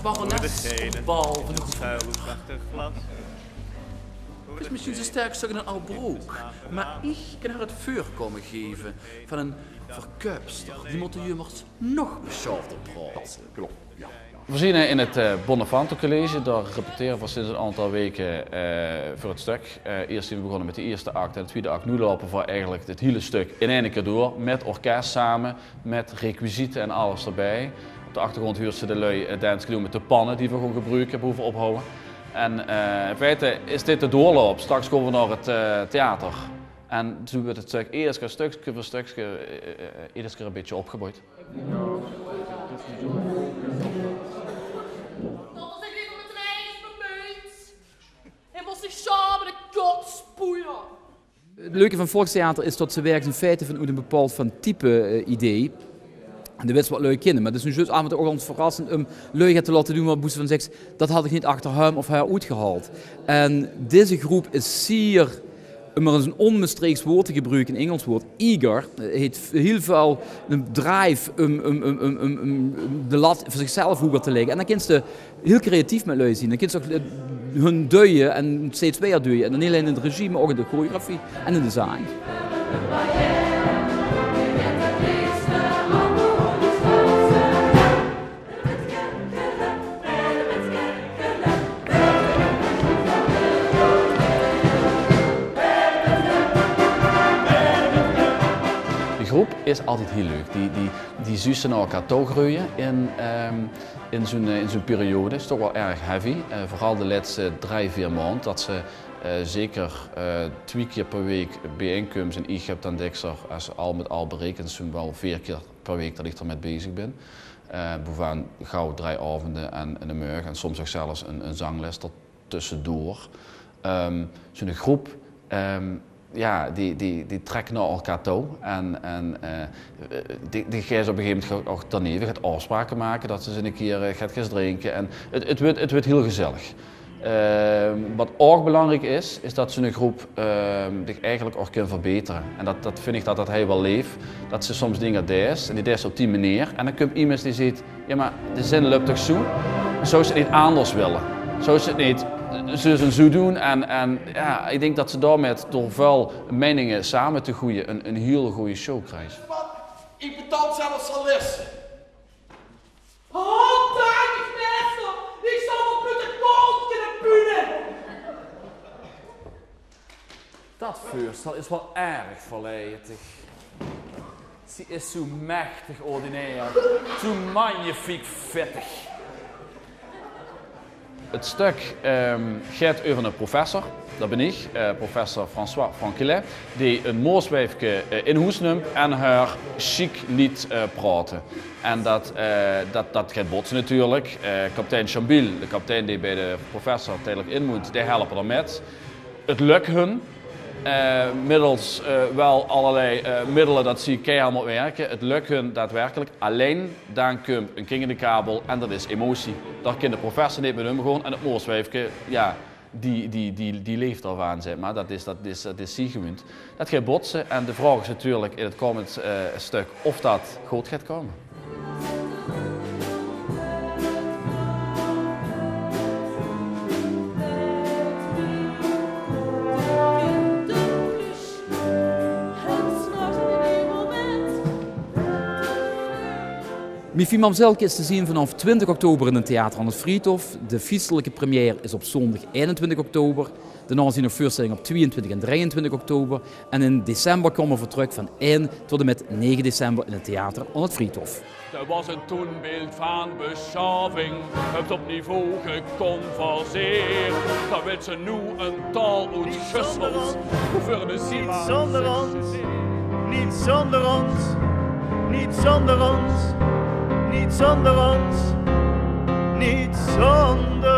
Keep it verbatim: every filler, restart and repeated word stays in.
Barones op de bal van de Gouverneur. 't Is mesjiens ein sterk stök in ein aw brook, mer ich kin häör 't veurkómme gaeve van ein verkuipster. Die mótte jummers nog besjaafder praote. Klop, jao. Veer zeen, eh, in 't, eh, Bonavanto College. Dao repetere veer sinds ein aantal waeke, eh, veur 't stök. Eh, iers zeen veer begós mit de ierste act en de twiede act. Noe loupe veer eigelik 't hiele stök in eine kier door, mit orkes same, mit requisiete en alles d'rbie. Op de achtergróndj huurs se de luuj, eh, danse doon mit de panne die veer gaon gebroeke, boe veer ophawwe. En, eh, in feite is dit de doorloup. Straks kómme veer nao 't, eh, theater. En zoe weurt 't stök ierste stökske veur stökske, eh, eh, eder kier ein bietje opgeboewd. Hae mós zich sjame, de kotspoeier. 't Leuke van volkstheater is tot ze wirke in feite vanoet ein bepaald van type, eh, idee. En de wits wat luuj kinne, mer 't is noe zjus aaf en toe ouch al ins verrassend um luuj get te laote doon boe se van zeks: dat had ich neet achter häöm of häör oetgehaold. En deze groep is zier, um mer ins ein onmestreeks woord te gebruke, ein Ingels woord, eager. Eh, haet hiel väöl ein drive um, um, um de lat veur zichzelf hoeger te lègke. En dan kins se hiel creatief mit luuj zeen. Dan kins se ouch, eh, hun duie en steeds wijer duie. En dan neet allein in de regie, mer ouch in de choreografie en in de zang. De groep is altied hiel leuk. Die, die, die zuus se nao elkaar touw greuje in, ehm, in zoe'n, eh, in zoe'n periode. Is toch waal erg heavy. Eh, veural de lètste drei, veer maond, dat se, eh, zeker, eh, twie kier per waek bijein kums. En iech höb dan dèkser, es se al mèt al berekens, zoe'n waal veer kier per waek dat iech d'r mèt bezig bin. Eh, boevaan gauw drei aovende en, en de mörge en soms ouch zelfs 'n, 'n zanglès d'r tössedoor. Ehm, zoe'n groep, ehm, jao, die, die, die trèk nao elkaar touw. En, en, eh, die, die geis op e gegeve moment ouch d'r neve, geis aofspraoke make, dat se ins 'ne kier, eh, geis, geis drinke. En 't, 't weurt, 't weurt hiel gezellig. Ehm, wat ouch belangriek is, is dat zoe'n groep, ehm, diech eigelek ouch kin verbetere. En dat, dat vin iech dat, dat heet wel leef, dat se soms dinger deis, en die deis se op die meneer. En dan kump iemes die zeet: "Jao, mer de zin löp toch zoe? Zouws se 't neet anders wille? Zouws se 't neet zus en zoe doen?" En, en jao, iech dink dat se daomèt, door väöl meininge same te goeie, 'n, 'n hiel gooj show kriegs. Iech betaol zelfs al lès. Oh, dank uch, meester. Iech zal op mèt de kont kinne pune. Dat veurstel is wel erg verleidend. Zie is zoe mechtig ordinair, zoe magnifiek vettig. 't Stök, ehm, geit euver 'ne professor, dat bin iech, eh, professor François Franquillet, dee e mooswiefke, eh, in hoes nump en häör sjiek liet, eh, praote. En dat, eh, dat, dat geit botse natuurlek. Eh, kaptein Chambil, de kaptein dee bij de professor tiedelek inwoent, dee helpe d'r mèt. 't Lök hun, eh, middels, eh, wel allerlei, eh, middele dat zie keihel mót wirke. 't Lök hun daadwerkelek. Allein daan kump 'n kink in de kabel en dat is emotie. Dao kin de professor neet mèt umgoon en 't mooswiefke, jao, die, die, die, die leef dao vaan, zègk mer. Dat is, dat is, dat is zie gewunt. Dat geit botse en de vraog is natuurlek in 't kómmend, eh, stök of dat good geit kómme. Mien fien mamzelke is te zien vaanaof twintig oktober in 't Theater aan 't Vriethof. De fiesteleke première is op zoondag einentwintig oktober. Daonao zien nog veurstellinge op twieëntwintig en drieëntwintig oktober. En in december kómme veer trök vaan ein tot en mèt nege december in 't Theater aan 't Vriethof. D'r waor e toenbeeld vaan besjaoving, höbs op niveau geconverseerd. Dao wèls se noe 'n taol oet Sjössels veur de Sima. Neet zoonder ós, neet zoonder ós, neet zoonder ós, neet zoonder